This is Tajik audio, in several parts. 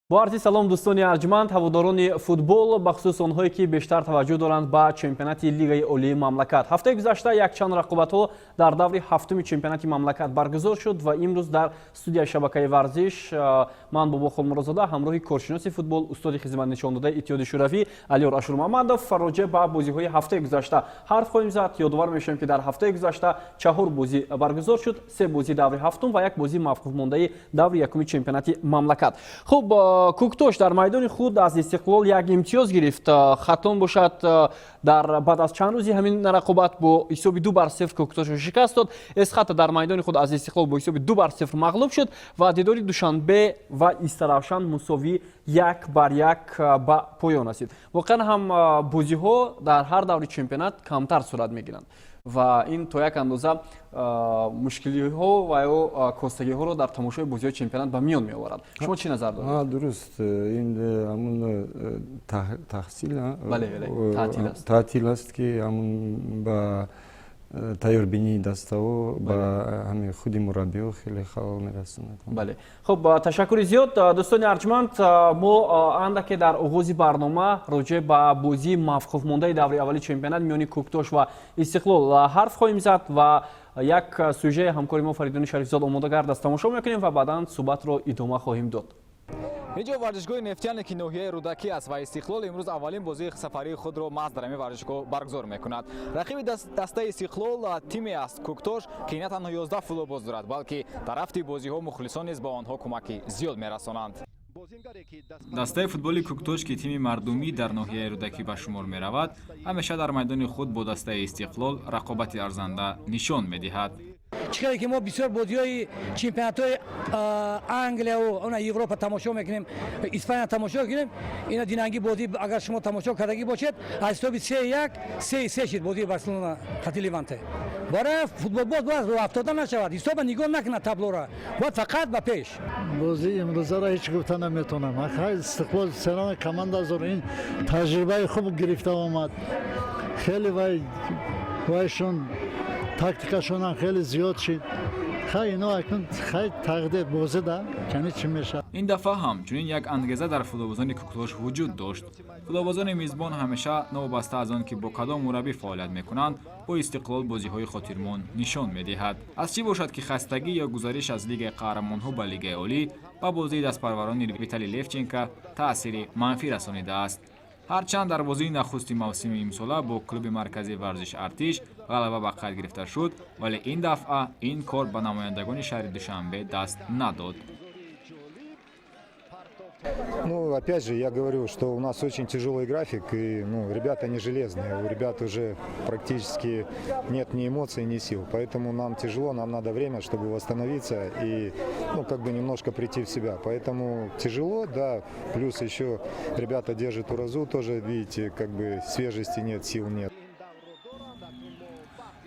Бо арзи салом, дӯстони арҷманд, ҳаводорони футбол, бахусус онҳое, ки бештар таваҷҷӯҳ доранд ба чемпионати Лигаи Олии мамлакат. Ҳафтаи гузашта якчанд рақобатҳо дар даври ҳафтуми чемпионати мамлакат баргузор шуд ва имрӯз дар студияи шабакаи варзиш ман, Бобо Холмурозода, ҳамроҳи коршиноси футбол, устоди хизматнишондодаи Иттиҳоди Шӯравӣ Алиёр Ашурмамадов роҷеъ ба бозиҳои ҳафтаи гузашта ҳарф хоҳем зад. Ёдовар мешавем, ки дар ҳафтаи гузашта чаҳор бозӣ баргузор шуд: се бозии даври ҳафтум ва як бозии мавқуфмондаи даври якуми чемпионати мамлакат. Хуб, Куктош дар майдони худ аз Истиқлол як имтиёз гирифт. Хатлон бошад, дар баъд аз чанд рӯзи ҳамин рақобат бо ҳисоби 2-0 Куктошро шикаст дод. Эсхата дар майдони худ аз Истиқлол бо ҳисоби 2-0 мағлуб шуд ва дидори Душанбе ва Истаравшан мусовӣ 1-1 ба поён расид. Воқеан ҳам, бозиҳо дар ҳар даври чемпионат камтар сурат мегиранд ва ин то як андоза мушкилиҳо ва ё костагиҳоро дар тамошои бозиҳои чемпионат ба миён меоварад. Шумо чӣ назар доред? Дуруст, ин ҳамун таҳсил Таътил аст. Таътил аст, ки ҳамун ба тайёрбинии дастаҳо, ба ҳамин худи мураббиҳо хеле халал мерасонад. Бале, хуб, ташаккури зиёд. Дӯстони арҷманд, мо андаке дар оғози барнома роҷеъ ба бозии мавқуфмондаи даври аввали чемпионат миёни Куктош ва Истиқлол ҳарф хоҳем зад ва як сюжаи ҳамкори мо Фаридуни Шарифзод омода кардааст, тамошо мекунем ва баъдан суҳбатро идома хоҳем дод. Инҷо варзишгоҳи Нефтяник, ки ноҳияи Рӯдакӣ аст, ва Истиқлол имрӯз аввалин бозии сафарии худро маҳз дар ҳамин варзишгоҳ баргузор мекунад. Рақиби дастаи Истиқлол тиме аст, Куктош, ки на танҳо 11 футболбоз дорад, балки дар рафти бозиҳо мухлисон низ ба онҳо кӯмаки зиёд мерасонанд. Дастаи футболи Куктош, ки тими мардумӣ дар ноҳияи Рӯдакӣ ба шумор меравад, ҳамеша дар майдони худ бо дастаи Истиқлол рақобати арзанда нишон медиҳад. Чӣ хеле ки мо бисёр бозиҳои чемпионатҳои Англияву она Европа тамошо мекунем, Испания тамошо мекунем, ина динанги бозӣ, агар шумо тамошо кардагӣ бошед, аз ҳисоби 3-1, 3-3 шид бозии Барселона қати Леванте. Барои футболбоз бояд рӯафтода нашавад, ҳисоба нигоҳ накунад, таблора, бояд фақат ба пеш. Бозии имрӯзаро ҳеҷ гуфта наметавонам. Истиқлол серана команда зор, ин таҷрибаи хуб гирифта омад. Хеле вай вайшон тактикашонам хеле зиёд шид. Хай, ино акнун, хай, тақдир бозӣ да кани чӣ мешавад. Ин дафъа ҳам чунин як ангеза дар футболбозони Куктош вуҷуд дошт. Футболбозони мизбон ҳамеша, новобаста аз он ки бо кадом мураббӣ фаъолият мекунанд, бо Истиқлол бозиҳои хотирмон нишон медиҳад. Аз чӣ бошад, ки хастагӣ ё гузариш аз Лигаи қаҳрамонҳо ба Лигаи Олӣ ба бозии дастпарварони Виталий Левченко таъсири манфӣ расонидааст. Ҳарчанд дар бозии нахусти мавсими имсола бо клуби марказии варзиш Артиш ғалаба ба қайд гирифта шуд, вале ин дафъа ин кор ба намояндагони шаҳри Душанбе даст надод. Ну, опять же, я говорю, что у нас очень тяжелый график, и, ну, ребята не железные, у ребят уже практически нет ни эмоций, ни сил. Поэтому нам тяжело, нам надо время, чтобы восстановиться и, ну, как бы немножко прийти в себя. Поэтому тяжело, да, плюс еще ребята держат уразу, тоже, видите, как бы свежести нет, сил нет.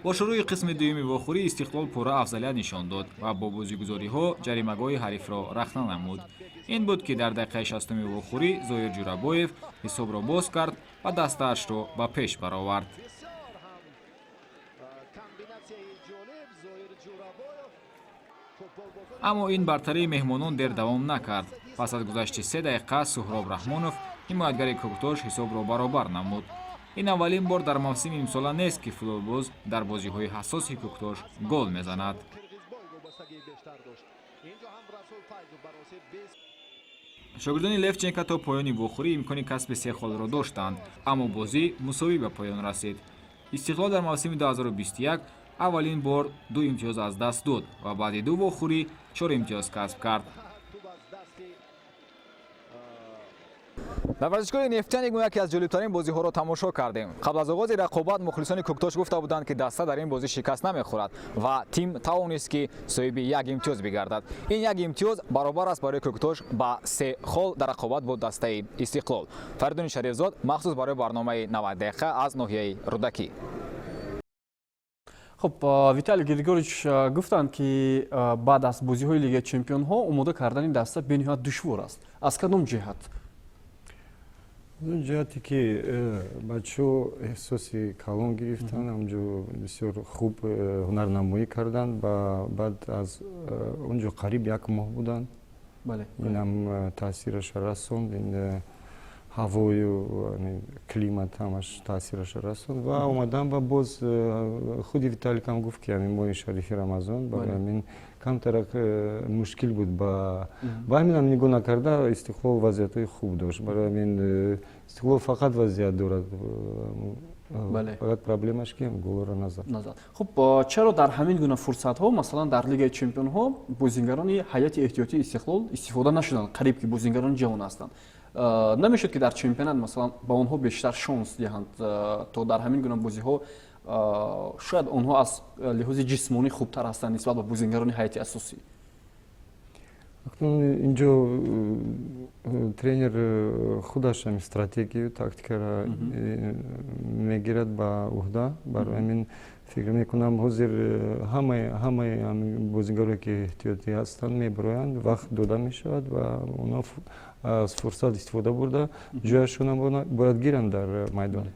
Бо шурӯи қисми дуюми вохӯрӣ Истиқлол пурра афзалият нишон дод ва бо бозигузориҳо ҷаримагоҳи ҳарифро рахна намуд. Ин буд, ки дар дақиқаи 60-уми вохӯрӣ Зоир Ҷурабоев ҳисобро боз кард ва дастаашро ба пеш баровард. Комбинатсияи ҷолиб, Зоир Ҷурабоев. Аммо ин бартарии меҳмонон дер давом накард. Пас аз гузашти 3 дақиқа Суҳроб Раҳмонов, ҳимоятгари Куктош, ҳисобро баробар намуд. Ин аввалин бор дар мавсими имсола нест, ки футболбоз дар бозиҳои ҳассоси Куктош гол мезанад. Қирғизбой вобастагии бештар дошт. Инҷо ҳам Расул Файзов бароси бес. Шогирдони Левченко то поёни вохӯрӣ имкони касби се холро доштанд, аммо бозӣ мусовӣ ба поён расид. Истиқлол дар мавсими 2021 аввалин бор ду имтиёз аз даст дод ва баъди ду вохӯрӣ чор имтиёз касб кард. Туб аз дасти Дар варзишгоҳи Нефтяник мо яке аз ҷолибтарин бозиҳоро тамошо кардем. Қабл аз оғози рақобат мухлисони Куктош гуфта буданд, ки даста дар ин бозӣ шикаст намехӯрад, ва тим тавонист, ки соҳиби як имтиёз бигардад. Ин як имтиёз баробар аст барои Куктош ба се хол дар рақобат бо дастаи Истиқлол. Фаридуни Шарифзод, махсус барои барномаи 90 дақиқа, аз ноҳияи Рӯдакӣ. Хуб, Виталий Григорьевич гуфтанд, ки баъд аз бозиҳои Лигаи чемпионҳо омода кардани даста бениҳоят душвор аст. Аз кадом ҷиҳат? Он ҷиҳате, ки бачаҳо эҳсоси калон гирифтанд, ҳамҷо бисёр хуб ҳунарнамоӣ карданд ва баъд аз он ҷо қариб як моҳ буданд. Инам таъсираша расонд, ин ҳавою климат ҳамаш таъсираша расонд ва омадан. Ва боз худи Виталикам гуфт, ки ҳамин моҳи шарифи Рамазон, барои ҳамин камтарак мушкил буд. Ба ҳаминам нигоҳ накарда, Истиқлол вазъиятҳои хуб дошт. Барои ҳамин Истиқлол фақат вазъият дорад, фақат проблемаш ки голро назад. Назад. Хуб, чаро дар ҳамин гуна фурсатҳо, масалан дар Лигаи чемпионҳо, бозингарони ҳайати эҳтиётии Истиқлол истифода нашуданд? Қариб ки бозингарони ҷавон ҳастанд. Намешуд, ки дар чемпионат, масалан, ба онҳо бештар шонс диҳанд, то дар ҳамин гуна бозиҳо шояд онҳо аз лиҳози ҷисмонӣ хубтар ҳастанд нисбат ба бозингарони ҳайати асосӣ? Акнун инҷо тренер худаш ҳамин стратегию тактикаро мегирад ба уҳда. Барои ҳамин фикр мекунам, ҳозир ҳамаи бозингарое, ки эҳтиётӣ ҳастанд, мебароянд, вақт дода мешавад ва онҳо аз фурсат истифода бурда, ҷояшонро бояд гиранд дар майдон.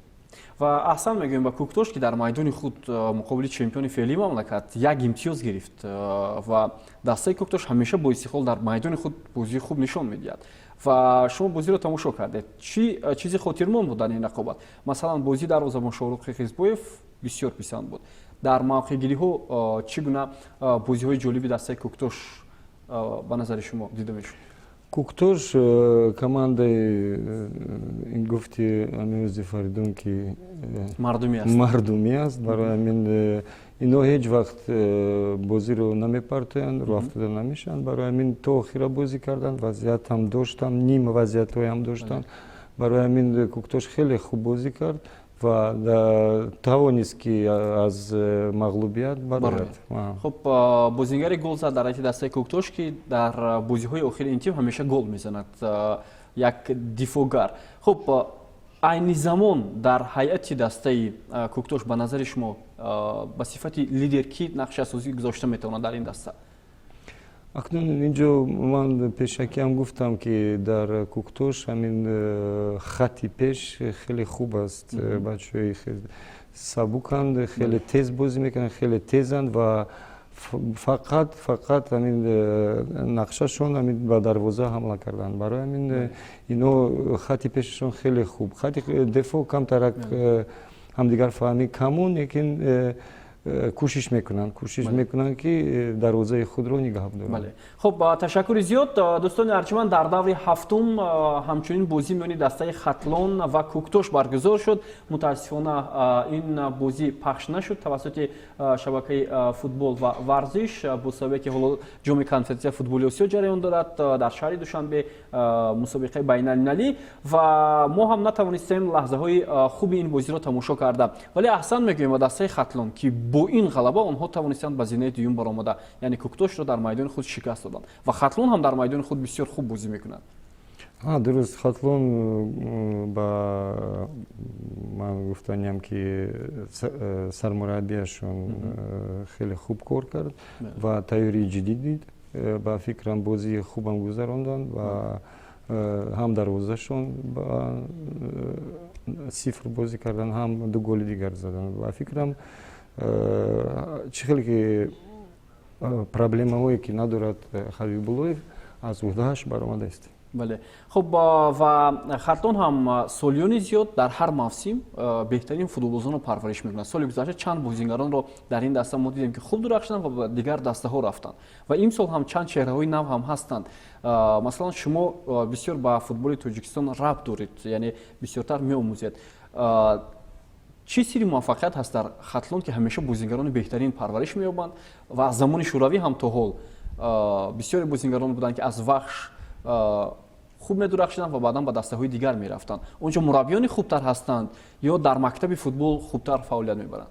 Ва аҳсан мегӯем ба Кӯктош, ки дар майдони худ муқобили чемпиони феълии мамлакат як имтиёз гирифт. Ва дастаи Кӯктош ҳамеша бо Истиқлол дар майдони худ бозии хуб нишон медиҳад. Ва шумо бозиро тамошо кардед, чӣ чизи хотирмон буд дар ин рақобат? Масалан, бозии дарвозабон Шоҳрух Хизбоев бисёр писанд буд. Дар мавқеъгириҳо чӣ гуна бозиҳои ҷолиби дастаи Кӯктош ба назари шумо дида мешуд? Куктош командаи, ин гуфти амирози Фаридун, ки мардумӣ аст. Мардумӣ аст. Барои ҳамин ино ҳеҷ вақт бозиро намепартоянд, рӯафтода намешаванд. Барои ҳамин то охира бозӣ карданд, вазъият ҳам доштанд, ним вазъиятҳоям доштанд. Барои ҳамин Куктош хеле хуб бозӣ кард ва тавонист, ки аз мағлубият барояд. Хуб, бозингари гол зад дар ҳайати дастаи Кӯктош, ки дар бозиҳои охири ин тим ҳамеша гол мезанад, як дифоъгар. Хуб, айни замон дар ҳайати дастаи Кӯктош, ба назари шумо, ба сифати лидер кӣ нақши асосӣ гузошта метавонад дар ин даста? Акнун инҷо ман пешакиам гуфтам, ки дар Куктош ҳамин хати пеш хеле хуб аст. Бачаҳои сабуканд, хеле тез бозӣ мекунанд, хеле тезанд ва фақат ҳамин нақшашон ҳамин ба дарвоза ҳамла кардан. Барои ҳамин ино хати пешашон хеле хуб, хати дифоъ камтарак ҳамдигарфаҳмӣ камун, лекин кӯшиш мекунанд, ки дарвозаи худро нигаҳ доранд. Хуб, ташаккури зиёд, дӯстони арҷманд. Дар даври ҳафтум ҳамчунин бозӣ миёни дастаи Хатлон ва Кӯктош баргузор шуд. Мутаассифона, ин бозӣ пахш нашуд тавассути шабакаи футбол ва варзиш, бо сабабе ки ҳоло Ҷоми Конфедератсияи футболи Осиё ҷараён дорад дар шаҳри Душанбе, мусобиқаи байналмилалӣ, ва мо ҳам натавонистем лаҳзаҳои хуби ин бозиро тамошо карда. Вале аҳсан мегӯем ба дастаи Хатлон, ки бо ин ғалаба онҳо тавонистанд ба зинаи дуюм баромада, яъне Кӯктошро дар майдони худ шикаст доданд. Ва Хатлон ҳам дар майдони худ бисёр хуб бозӣ мекунад. Дуруст, Хатлон, ба ман гуфтаниям, ки сармураббияшон хеле хуб кор кард ва тайёрии ҷиддӣ дид. Ба фикрам, бозии хубам гузаронданд ва ҳам дарвозашон ба сифр бозӣ карданд, ҳам ду голи дигар заданд. Ба фикрам, чӣ хеле ки проблемаҳое ки надорад Ҳабибуллоев, аз уҳдааш баромадааст. Бале, хуб, ва Хатлон ҳам солиёни зиёд дар ҳар мавсим беҳтарин футболбозонро парвариш мекунад. Соли гузашта чанд бозингаронро дар ин даста мо дидем, ки хуб дурахшиданд ва ба дигар дастаҳо рафтанд. Ва имсол ҳам чанд чеҳраҳои нав ҳам ҳастанд. Масалан, шумо бисёр ба футболи Тоҷикистон рабт доред, яъне бисёртар меомӯзед. Чӣ сирри муваффақият ҳаст дар Хатлон, ки ҳамеша бозингарони беҳтарин парвариш меёбанд? Ва аз замони Шӯравӣ ҳам то ҳол бисёре бозингарон буданд, ки аз Вахш хуб медурахшиданд ва баъдан ба дастаҳои дигар мерафтанд. Он ҷо мураббиёни хубтар ҳастанд ё дар мактаби футбол хубтар фаъолият мебаранд?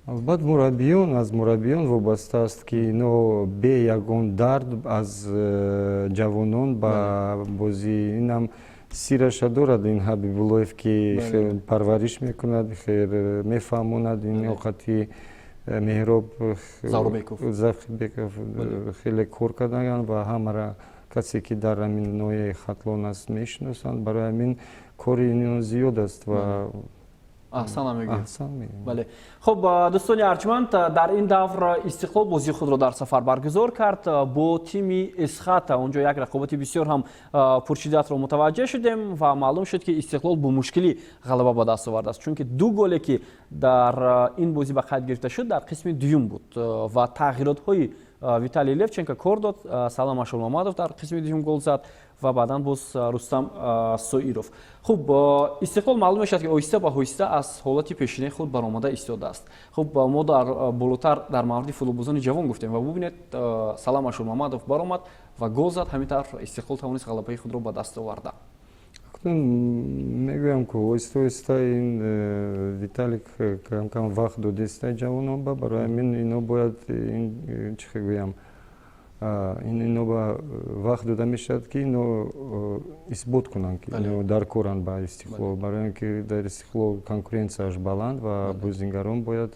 Албатта, мураббиён, аз мураббиён вобаста аст, ки ино бе ягон дард аз ҷавонон ба бозӣ. Инам сирраша дорад ин Ҳабибуллоев, ки парвариш мекунад, мефаҳмонад. Ин оқати Меҳроб Заврбеков хеле кор карданд ва ҳамара касе, ки дар ҳамин ноҳияи Хатлон аст, мешиносанд. Барои ҳамин кори ино зиёд аст ва Аҳсан мегӯем. Аҳсан мегӯем. Бале, хуб, дӯстони арҷманд, дар ин давр Истиқлол бозии худро дар сафар баргузор кард бо тими Эсхата. Онҷо як рақобати бисёр ҳам пуршиддатро мутаваҷҷеҳ шудем ва маълум шуд, ки Истиқлол бо мушкилӣ ғалаба ба даст овардааст, чунки ду голе, ки дар ин бозӣ ба қайд гирифта шуд, дар қисми дуюм буд ва тағйиротҳои Виталий Левченко кор дод. Салам Ашурмамадов дар қисми дуюм гол зад ва баъдан боз Рустам Соиров. Хуб, Истиқлол маълум мешавад, ки оҳиста ба оҳиста аз ҳолати пешинаи худ баромада истодааст. Хуб, мо дар болотар дар мавриди футболбозони ҷавон гуфтем ва бубинед, Салам Ашурмамадов баромад ва гол зад. Ҳамин тавр Истиқлол тавонист ғалабаи худро ба даст оварда. Мегӯям, ку оҳиста оҳиста ин Виталик камкам вақт додеста ҷавонон ба, барои ҳамин ино бояд ин, чӣ гӯям, ино ба вақт дода мешавад, ки ино исбот кунанд, ки ино даркоранд ба Истиқлол, барои он ки дар Истиқлол конкуренсияш баланд ва бозингарон бояд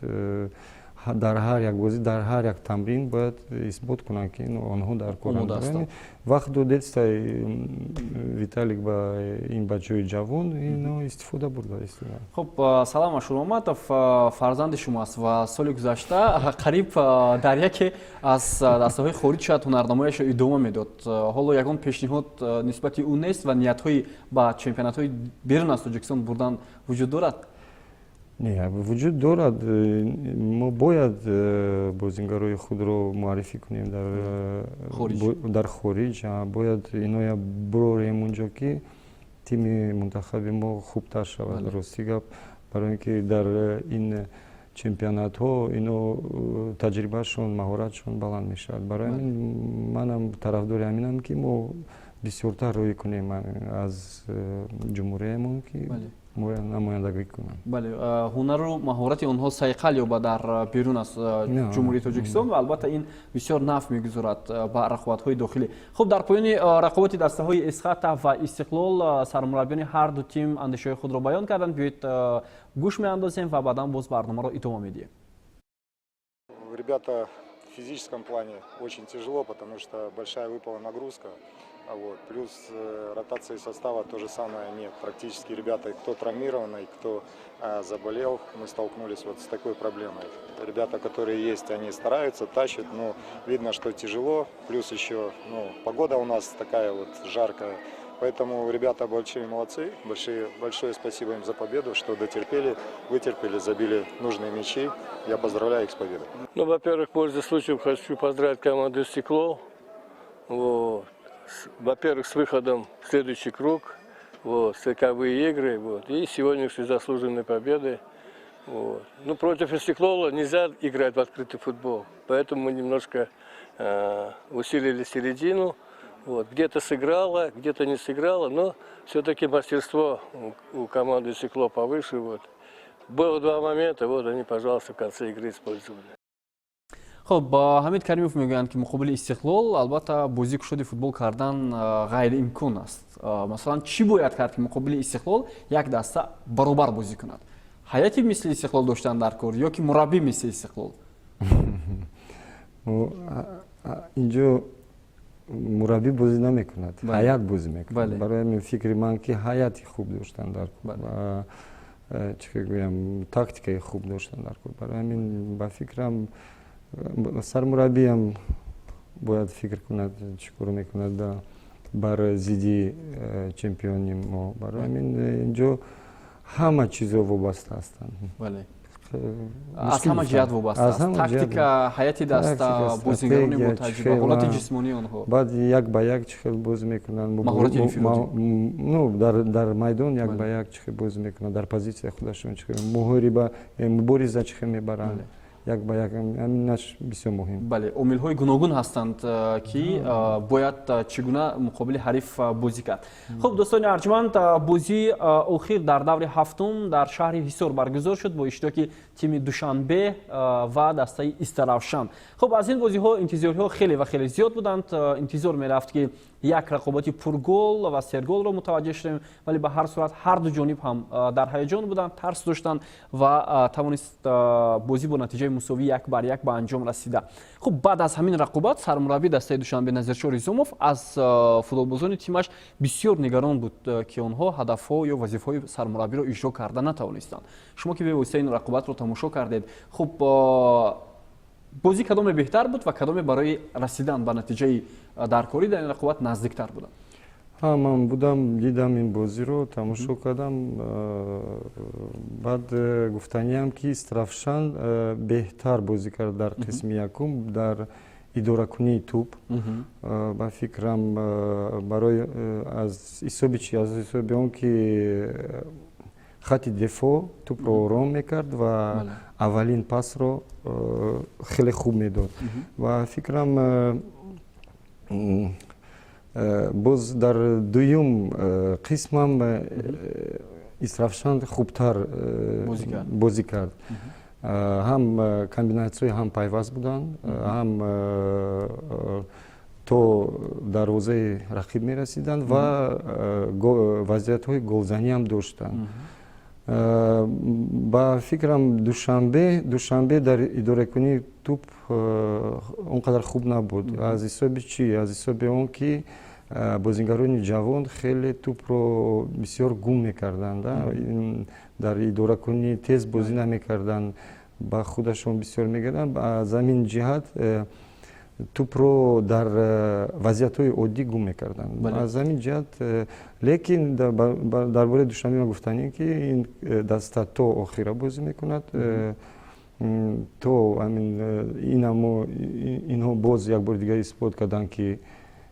дар ҳар як бозӣ, дар ҳар як тамрин бояд исбот кунанд, ки онҳо даркоранд. Вақт додеста Виталик ба ин бачаҳои ҷавон, ино истифода бурда. Хуб, Салам Ашурмаматов фарзанди шумо аст ва соли гузашта қариб дар яке аз дастаҳои хориҷ шояд ҳунарнамояшро идома медод. Ҳоло ягон пешниҳод нисбати ӯ нест ва ниятҳои ба чемпионатҳои берун аз Тоҷикистон бурдан вуҷуд дорад? Не, вуҷуд дорад. Мо бояд бозингарои худро муаррифӣ кунем дар хориҷ, бояд иноя бурорем унҷо, ки тими мунтахаби мо хубтар шавад. Рости гап, барои ин ки дар ин чемпионатҳо ино таҷрибаашон, маҳоратшон баланд мешавад. Барои ҳамин манам тарафдори ҳаминам, ки мо бисёртар рӯй кунем аз ҷумҳуриямон, ки намояндагӣ кунанд. Бале, ҳунару маҳорати онҳо сайқал ёбад дар берун аз Ҷумҳурии Тоҷикистон ва албатта ин бисёр нафъ мегузорад ба рақобатҳои дохилӣ. Хуб, дар поёни рақобати дастаҳои Эсхата ва Истиқлол сармураббиёни ҳар ду тим андешаҳои худро баён карданд. Биёед, гӯш меандозем ва баъдан боз барномаро идома медиҳем. Ребята, в физическом плане очень тяжело, потому что большая выпала нагрузка. Вот. Плюс ротации состава то же самое нет. Практически ребята, кто травмированный, кто заболел, мы столкнулись вот с такой проблемой. Ребята, которые есть, они стараются, тащат, но видно, что тяжело. Плюс еще, ну, погода у нас такая вот жаркая. Поэтому ребята большие молодцы. Большое спасибо им за победу, что дотерпели, вытерпели, забили нужные мячи. Я поздравляю их с победой. Ну, во-первых, пользуясь случаем, хочу поздравить команду «Истиклол». Вот. Во-первых, с выходом в следующий круг, вот, стыковые игры, вот, и сегодняшней заслуженной победы. Вот. Ну, против Истиклола нельзя играть в открытый футбол, поэтому мы немножко усилили середину. Вот. Где-то сыграла, где-то не сыграла, но все-таки мастерство у команды Истиклол повыше. Вот. Было два момента, вот они, пожалуйста, в конце игры использовали. Хуб, Ҳамид Каримов мегӯянд, ки муқобили Истиқлол албатта бозии кушоди футбол кардан ғайриимкон аст. Масалан, чӣ бояд кард, ки муқобили Истиқлол як даста баробар бозӣ кунад? Ҳайати мисли Истиқлол доштан дар кор ё ки мураббӣ мисли Истиқлол? Инҷо мураббӣ бозӣ намекунад, ҳайат бозӣ мекунад. Барои ҳамин фикри ман, ки ҳайати хуб доштан дар кор, чӣ гӯям, тактикаи хуб доштан дар кор. Барои ҳамин, ба фикрам, сармураббиам бояд фикр кунад, чӣ кор мекунад бар зидди чемпиони мо. Барои ҳамин инҷо ҳама чизо вобаста ҳастанд. Аз ҳама ҷиҳат вобаста аст: тактика, ҳайати даста, бозигарони ботаҷриба, ҳолати ҷисмонии онҳо. Баъд як ба як чӣ хел бозӣ мекунанд, ну, дар майдон як ба як чӣ хел бозӣ мекунанд, дар позитсияи худашон чӣ хел муҳориба, мубориза чӣ хел мебаранд як ба як, ҳаминаш бисёр муҳим. Бале, омилҳои гуногун ҳастанд, ки бояд чӣ гуна муқобили ҳариф бозӣ кард. Хуб, дӯстони арҷманд, бозии охир дар даври ҳафтум дар шаҳри Ҳисор баргузор шуд бо иштироки тими Душанбе ва дастаи Истаравшан. Хуб, аз ин бозиҳо интизориҳо хеле ва хеле зиёд буданд. Интизор мерафт, ки як рақобати пургол ва серголро мутаваҷҷеҳ шудем, вале ба ҳар сурат ҳар ду ҷониб ҳам дар ҳаяҷон буданд, тарс доштанд ва тавонист бозӣ бо натиҷаи натиҷаи мусовӣ 1-1 ба анҷом расида. Хуб, баъд аз ҳамин рақобат сармураббии дастаи Душанбе Назиршо Ризомов аз футболбозони тимаш бисёр нигарон буд, ки онҳо ҳадафҳо ё вазифаҳои сармураббиро иҷро карда натавонистанд. Шумо ки бевосита ин рақобатро тамошо кардед, хуб, бозӣ кадоме беҳтар буд ва кадоме барои расидан ба натиҷаи даркорӣ дар ин рақобат наздиктар буданд? Ҳа, ман будам, дидам, ин бозиро тамошо кардам. Баъд гуфтаниам, ки Истаравшан беҳтар бозӣ кард дар қисми якум, дар идоракунии тӯб. Ба фикрам, барои аз ҳисоби чи? Аз ҳисоби он ки хати дифоъ тӯбро ором мекард ва аввалин пасро хеле хуб медод. Ва фикрам, боз дар дуюм қисмам Истаравшан хубтар бозӣ кард. Ҳам комбинатсияҳои ҳам пайваст буданд, ҳам то дарвозаи рақиб мерасиданд ва вазъиятҳои голзаниам доштанд. Ба фикрам, Душанбе дар идоракунии тӯб он қадар хуб набуд. Аз ҳисоби чӣ? Аз ҳисоби он ки бозигарони ҷавон хеле тӯбро бисёр гум мекарданд, дар идоракунӣ тез бозӣ намекарданд, ба худашон бисёр мегарданд. Аз ҳамин ҷиҳат тӯбро дар вазъиятҳои оддӣ гум мекарданд. Аз ҳамин ҷиҳат, лекин дар бораи Душанбе ман гуфтанем, ки ин даста то охира бозӣ мекунад, то ҳамин инамо инҳо боз як бори дигар исбот карданд, ки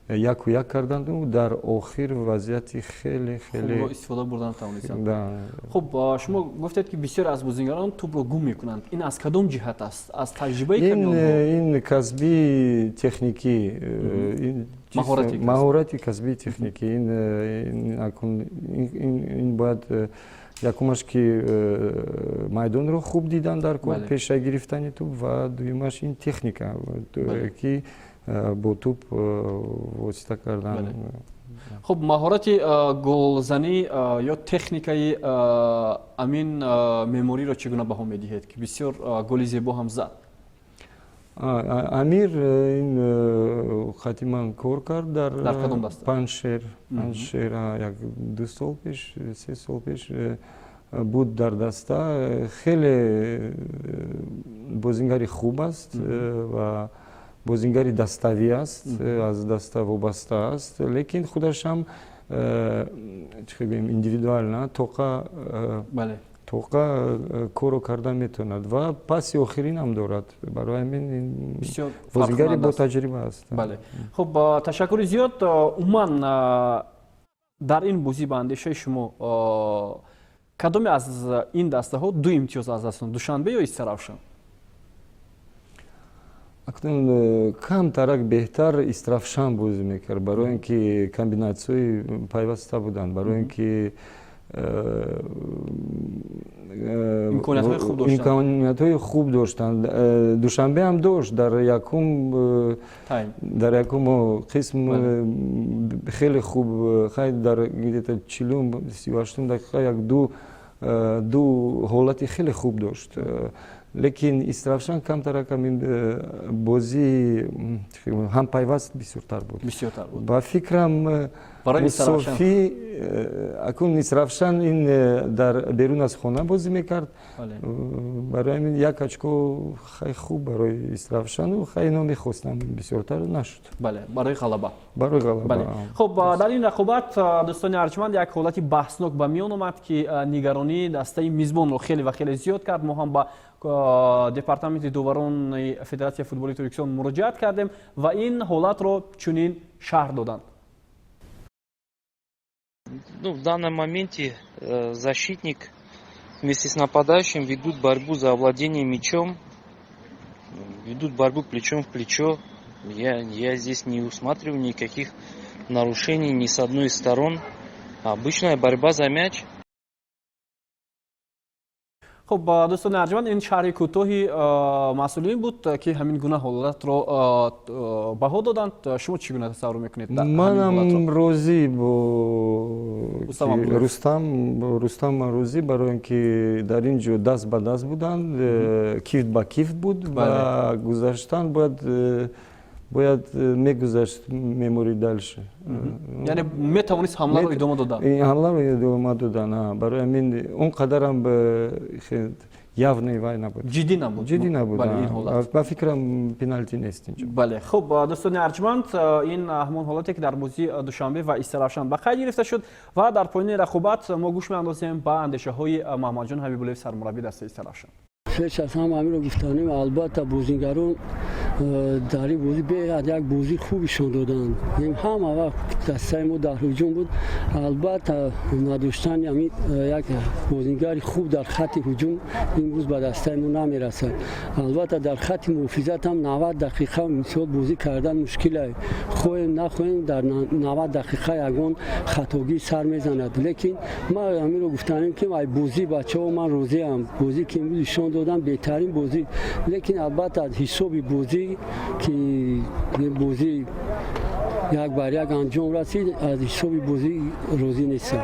1-1 карданду дар охир вазъияти хеле хеле истифода бурдан тавонистанд. Хуб, шумо гуфтед, ки бисёр аз бозигарон тӯбро гум мекунанд. Ин аз кадом ҷиҳат аст? Аз таҷрибаи Ин касбии техникӣ, маҳорати касбии техникӣ. Ин бояд якумаш, ки майдонро хуб дидан дар кор, пеша гирифтани тӯб, ва дуюмаш ин техника, ки бо тӯб восита кардан. Хуб, маҳорати голзанӣ ё техникаи Амин Мемориро чӣ гуна баҳо медиҳед, ки бисёр голи зебо ҳам зад? Амир ин хати ман кор кард дар Панҷшер. Панҷшер як ду сол пеш, 3 сол пеш буд дар даста. Хеле бозингари хуб аст ва бозингари даставӣ аст, аз даста вобаста аст, лекин худашам, чӣ гӯем, индивидуально тоқа корро карда метавонад ва паси охиринам дорад. Барои ҳамин бозингари ботаҷриба аст. Бале, хуб, ташаккури зиёд. Умуман, дар ин бозӣ, ба андешаи шумо, кадоме аз ин дастаҳо ду имтиёз аз даст, Душанбе ё Истаравшан? Акнун камтарак беҳтар Истаравшан бозӣ мекард, барои ин ки комбинатсияҳои пайваста буданд, барои ин ки имкониятҳои хуб доштанд. Душанбе ҳам дошт дар якум қисм хеле хуб. Хай, дар где-то 40-ум, 38-ум дақиқа як ду ҳолати хеле хуб дошт, лекин Истаравшан камтарак ҳамин бозии ҳам пайваст бисёртар буд. Бисёртар буд. Ба фикрам, мусофӣ акун Истаравшан ин дар берун аз хона бозӣ мекард, барои ҳамин як очко хай хуб барои Истаравшану. Хай, ино мехостам бисёртар, нашуд. Бале, барои ғалаба. Барои ғалаба. Хуб, дар ин рақобат, дӯстони арҷманд, як ҳолати баҳснок ба миён омад, ки нигаронии дастаи мизбонро хеле ва хеле зиёд кард. Мо ҳам ба департаменти доварони Федератсияи футболи Тоҷикистон муроҷиат кардем ва ин ҳолатро чунин шарҳ доданд. Ну, в данном моменте защитник вместе с нападающим ведут борьбу за овладение мячом, ведут борьбу плечом в плечо. Я здесь не усматриваю никаких нарушений ни с одной из сторон. Обычная борьба за мяч. Хуб, дӯстони арҷманд, ин шарҳи кӯтоҳи масъулин буд, ки ҳамин гуна ҳолатро баҳо доданд. Шумо чӣ гуна тасаввур мекунед? Манам розӣ бо Рустам. Рустам ман розӣ, барои ин ки дар ин ҷо даст ба даст буданд, кифт ба кифт буд ва гузаштан бояд мегузашт Мемори дальше. Яъне метавонист ҳамларо идома додан. Ҳамларо идома додан. Барои ҳамин он қадарам явный вай набуд. Ҷиддӣ набуд. Ҷиддӣ набуд. Ба фикрам, пеналти нест инҷо. Бале, хуб, дӯстони арҷманд, ин ҳамон ҳолате ки дар бозии Душанбе ва Истаравшан ба қайд гирифта шуд ва дар поёни рақобат мо гӯш меандозем ба андешаҳои Маҳмадҷон Ҳабибуллоев, сармураббии дастаи Истаравшан. Пеш аз ҳама ҳаминро гуфтанем, албатта, бозингарон дар ин бозӣ беҳад як бозии хуб нишон доданд. Ҳама вақт дастаи мо дар ҳуҷум буд. Албатта, надоштани ҳамин як бозингари хуб дар хатти ҳуҷум имрӯз ба дастаи мо намерасад. Албатта, дар хатти муҳофизат ҳам 90 дақиқа мисол бозӣ кардан мушкил аст. Хоҳем нахоҳем, дар 90 дақиқа ягон хатогӣ сар мезанад. Лекин ман ҳаминро гуфтанем, ки ай бозии бачаҳо ман розиам. Бозӣ ки имрӯз нишон додам, беҳтарин бозӣ. Лекин, албатта, ҳисоби бозӣ ки бозӣ 1-1 анҷом расид, аз ҳисоби бозӣ розӣ нестам.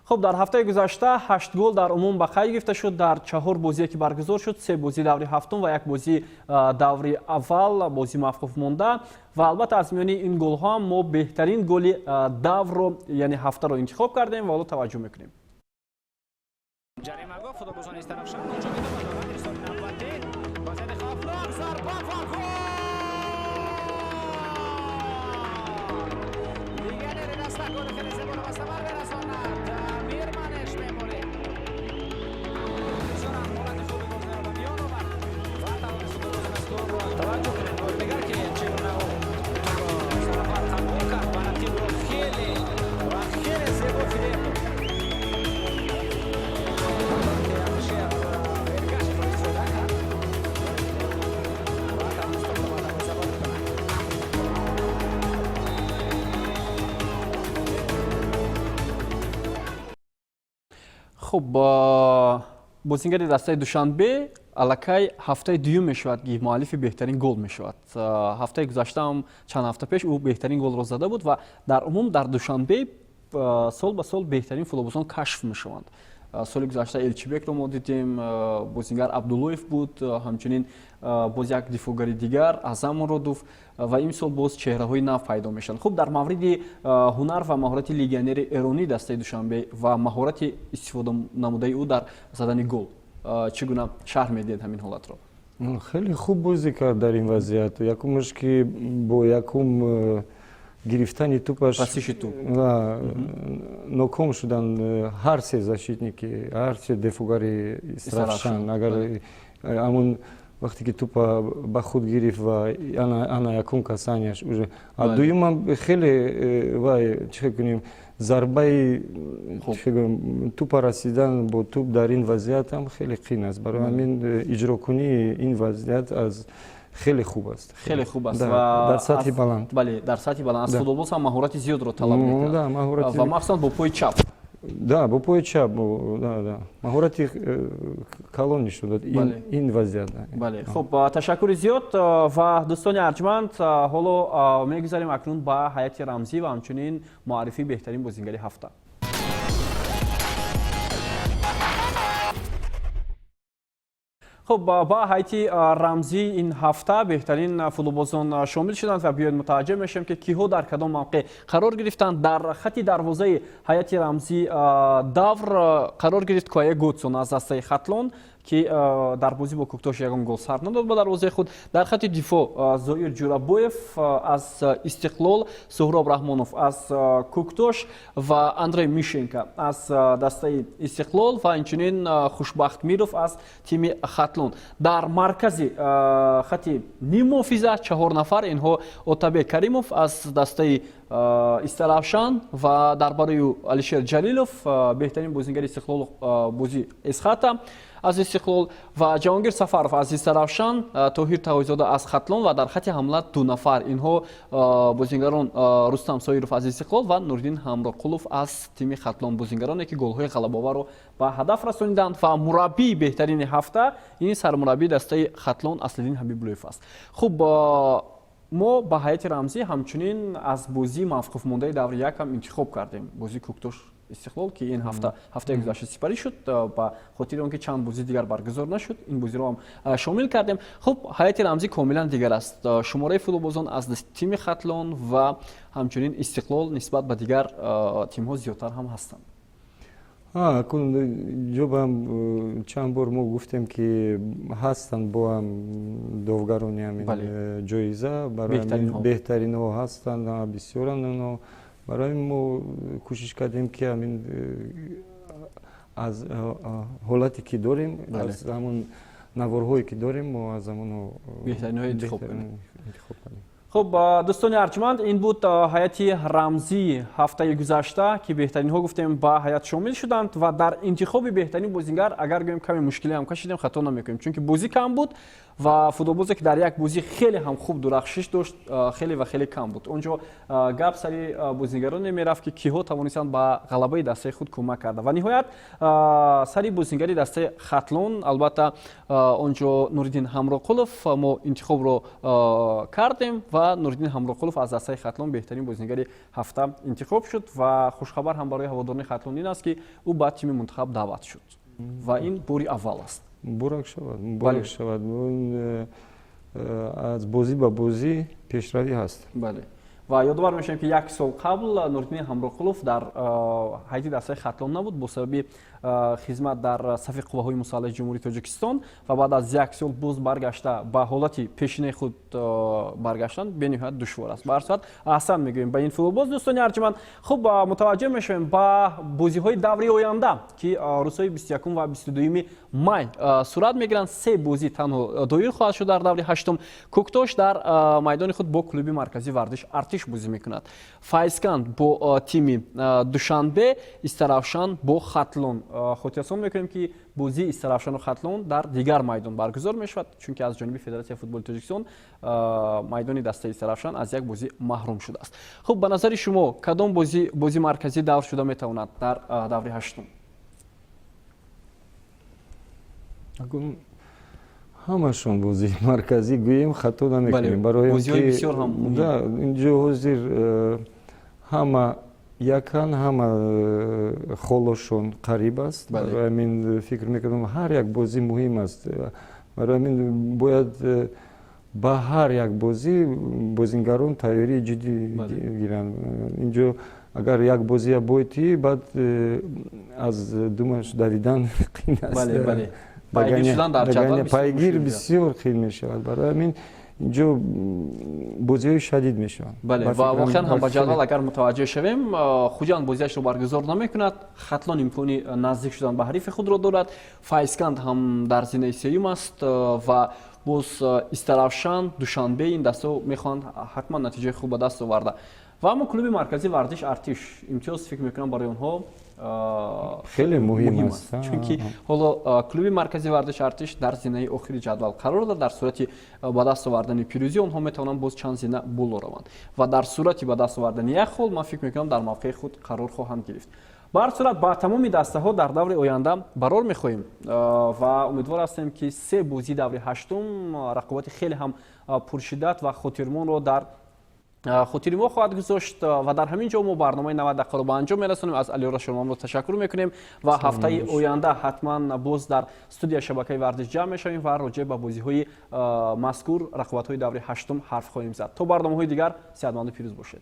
Хуб, дар ҳафтаи гузашта ҳашт гол дар умум ба қайд гирифта шуд дар чаҳор бозие ки баргузор шуд: се бозии даври ҳафтум ва як бозии даври аввал, бозии мавқуф монда. Ва албатта, аз миёни ин голҳо ҳам мо беҳтарин голи даврро, яъне ҳафтаро, интихоб кардем ва ҳоло таваҷҷӯҳ мекунем. Ҷаримагоҳ футболбозони Истаравшан онҷо идома дорад. Ирсоли навбатӣ, вазъияти хавфнок, зарба ва гол! Легионери даста голи хеле зеборо ба самар мерасонад. Мирманеш Меморӣ бисёр ҳам ҳолати хуби бозиро ба миён овард ва тавонист футболбози мазкур. Таваҷҷӯҳ кунед бори дигар, ки чӣ гуна ӯ тӯбро сарафар қабул кард ва рақибро хеле ва хеле зебо фиреб дод. Алишер Эргашевро истифода кард ва тавонист тӯбро ба дарвоза ворид кунад. Хуб, бозингари дастаи Душанбе аллакай ҳафтаи дуюм мешавад, ки муаллифи беҳтарин гол мешавад. Ҳафтаи гузаштаам, чанд ҳафта пеш, ӯ беҳтарин голро зада буд ва дар умум дар Душанбе сол ба сол беҳтарин футболбозон кашф мешаванд. Соли гузашта Элчибекро мо дидем, бозингар Абдуллоев буд, ҳамчунин боз як дифоъгари дигар, Аъзам Муродов, ва имсол боз чеҳраҳои нав пайдо мешаванд. Хуб, дар мавриди ҳунар ва маҳорати легионери эронии дастаи Душанбе ва маҳорати истифода намудаи ӯ дар задани гол чӣ гуна шарҳ медиҳед ҳамин ҳолатро? Хеле хуб бозӣ кард дар ин вазъият. Якумаш, ки бо якум гирифтани тӯпаш, расиши тӯп, ноком шуданд ҳар се защитники, ҳар се дефоъгари Истаравшан. Агар ҳамун вақте ки тӯпа ба худ гирифт ва ана якум касанияш уже, а дуюмам хеле вай, чӣ кунем, зарбаи тӯпа расидан бо тӯп дар ин вазъият ҳам хеле қин аст. Барои ҳамин иҷрокунии ин вазъият аз хеле хуб аст. Хеле хуб аст. Ва дар сатҳи баланд. Бале, дар сатҳи баланд. Аз футболбоз ҳам маҳорати зиёдро талаб мекунад ва махсусан бо пои чап. Да, бо пои чап, да, маҳорати калон нишон дод ин вазъият. Бале, хуб, ташаккури зиёд. Ва дӯстони арҷманд, ҳоло мегузарем акнун ба ҳайати рамзӣ ва ҳамчунин муаррифии беҳтарин бозингари ҳафта. Хуб, ба ҳайати рамзии ин ҳафта беҳтарин футболбозон шомил шуданд ва биёед мутаваҷҷӯҳ мешавем, ки киҳо дар кадом мавқеъ қарор гирифтанд. Дар хати дарвозаи ҳайати рамзии давр қарор гирифт Куае Готсон аз дастаи Хатлон, ки дар бозӣ бо Куктош ягон гол сар надод ба дарвозаи худ. Дар хати дифоъ Зоир Ҷурабоев аз Истиқлол, Суҳроб Раҳмонов аз Куктош ва Андрей Мишенко аз дастаи Истиқлол ва инчунин Хушбахт Миров аз тими Хатлон. Дар маркази хати ниммуҳофиза чаҳор нафар, инҳо Отабек Каримов аз дастаи Истаравшан ва дар барои ӯ Алишер Ҷалилов, беҳтарин бозингари Истиқлол бозӣ Эсхата аз Истиқлол ва Ҷаҳонгир Сафаров аз Истаравшан, Тоҳир Таҳойзода аз Хатлон ва дар хати ҳамла ду нафар инҳо бозингарон Рустам Соиров аз Истиқлол ва Нуриддин Ҳамроқулов аз тими Хатлон, бозингароне ки голҳои ғалабаоварро ба ҳадаф расониданд. Ва мураббии беҳтарини ҳафта ин сармураббии дастаи Хатлон Аслиддин Ҳабибуллоев аст. Хуб, мо ба ҳайати рамзӣ ҳамчунин аз бозии мавқуфмондаи даври як ҳам интихоб кардем бозии Кӯктош Истиқлол, ки ин ҳафта, ҳафтаи гузашта сипарӣ шуд. Ба хотири он ки чанд бозӣ дигар баргузор нашуд, ин бозиро ҳам шомил кардем. Хуб, ҳайати рамзӣ комилан дигар аст. Шумораи футболбозон аз тими Хатлон ва ҳамчунин Истиқлол нисбат ба дигар тимҳо зиёдтар ҳам ҳастанд. Ҷобам чанд бор мо гуфтем, ки ҳастанд бо ҳам довгарони ҳамин ҷоиза, барои беҳтаринҳо ҳастанд, бисёранд онҳо. Барои мо кӯшиш кардем, ки ҳамин аз ҳолате ки дорем, аз ҳамон наворҳое ки дорем, мо аз ҳамонҳо беҳтаринҳо интихоб кунем. Интихоб кардем. Хуб, дӯстони арҷманд, ин буд ҳайати рамзии ҳафтаи гузашта, ки беҳтаринҳо гуфтем ба ҳайат шомил шуданд. Ва дар интихоби беҳтарин бозингар, агар гӯем, каме мушкилӣ ҳам кашидем, хато намекунем, чунки бозӣ кам буд ва футболбозе ки дар як бозӣ хеле ҳам хуб дурахшиш дошт, хеле ва хеле кам буд. Он ҷо гап сари бозингароне мерафт, ки киҳо тавонистанд ба ғалабаи дастаи худ кӯмак карда. Ва ниҳоят сари бозингари дастаи Хатлон, албатта, он ҷо Нуриддин Ҳамроқулов мо интихобро кардем ва Нуриддин Ҳамроқулов аз дастаи Хатлон беҳтарин бозингари ҳафта интихоб шуд. Ва хушхабар ҳам барои ҳаводорони Хатлон ин аст, ки ӯ ба тими мунтахаб даъват шуд ва ин бори аввал аст. Муборак шавад, муборак шавад. Аз бозӣ ба бозӣ пешравӣ ҳаст. Бале, ва ёдовар мешавем, ки як сол қабл Нуриддин Ҳамроқулов дар ҳайати дастаи Хатлон набуд бо сабаби хизмат дар сафи қувваҳои мусаллаҳи Ҷумҳурии Тоҷикистон. Ва баъд аз як сол боз баргашта, ба ҳолати пешинаи худ баргаштан бениҳоят душвор аст. Ба ҳар сурат, аҳсан мегӯем ба ин футболбоз. Дӯстони арҷманд, хуб, мутаваҷҷеҳ мешавем ба бозиҳои даври оянда, ки рӯзҳои 21 ва 22 май сурат мегиранд. Се бозӣ танҳо доир хоҳад шуд дар даври ҳаштум. Кӯктош дар майдони худ бо клуби марказии варзиш Артиш бозӣ мекунад, Файзканд бо тими Душанбе, Истаравшан бо Хатлон. Хотиррасон мекунем, ки бозии Истаравшану Хатлон дар дигар майдон баргузор мешавад, чунки аз ҷониби Федератсияи футболи Тоҷикистон майдони дастаи Истаравшан аз як бозӣ маҳрум шудааст. Хуб, ба назари шумо, кадом бозӣ бозии марказӣ давр шуда метавонад дар даври ҳаштум? Ҳамашон бозии марказӣ гӯем, хато намекунем, барои инҷо ҳозир ҳама якан, ҳама холошон қариб аст. Барои ҳамин фикр мекардам, ҳар як бозӣ муҳим аст. Барои ҳамин бояд ба ҳар як бозӣ бозингарон тайёрии ҷиддӣ гиранд. Инҷо агар як бозия бойтӣ, баъд аз думаш давидан қин аст, пайгир бисёр қин мешавад. Барои ҳамин инҷо бозиҳои шадид мешаванд. Бале, ва воқеан ҳам ба ҷадвал агар мутаваҷҷеҳ шавем, Хуҷанд бозиашро баргузор намекунад, Хатлон имкони наздик шудан ба ҳарифи худро дорад, Файзканд ҳам дар зинаи сеюм аст ва боз Истаравшан, Душанбе, ин дастаҳо мехоҳанд ҳатман натиҷаи хуб ба даст оварда. Ва аммо клуби марказии варзиш Артиш, имтиёз, фикр мекунам, барои онҳо хеле муҳим аст. Чунки ҳоло клуби марказии варзиш Артиш дар зинаи охири ҷадвал қарор дорад. Дар сурати ба даст овардани пирӯзӣ онҳо метавонанд боз чанд зина боло раванд ва дар сурати ба даст овардани як хол, ман фикр мекунам, дар мавқеи худ қарор хоҳанд гирифт. Ба ҳар сурат, ба тамоми дастаҳо дар даври оянда барор мехоҳем ва умедвор ҳастем, ки се бозии даври ҳаштум рақобати хеле ҳам пуршиддат ва хотирмонро дар хотири мо хоҳад гузошт. Ва дар ҳамин ҷо мо барномаи 90 дақиқаро ба анҷом мерасонем. Аз Алиёра Шормамро ташаккур мекунем ва ҳафтаи оянда ҳатман боз дар студияи шабакаи варзиш ҷамъ мешавем ва роҷеъ ба бозиҳои мазкур, рақобатҳои даври ҳаштум ҳарф хоҳем зад. То барномаҳои дигар сеҳатманду пирӯз бошед.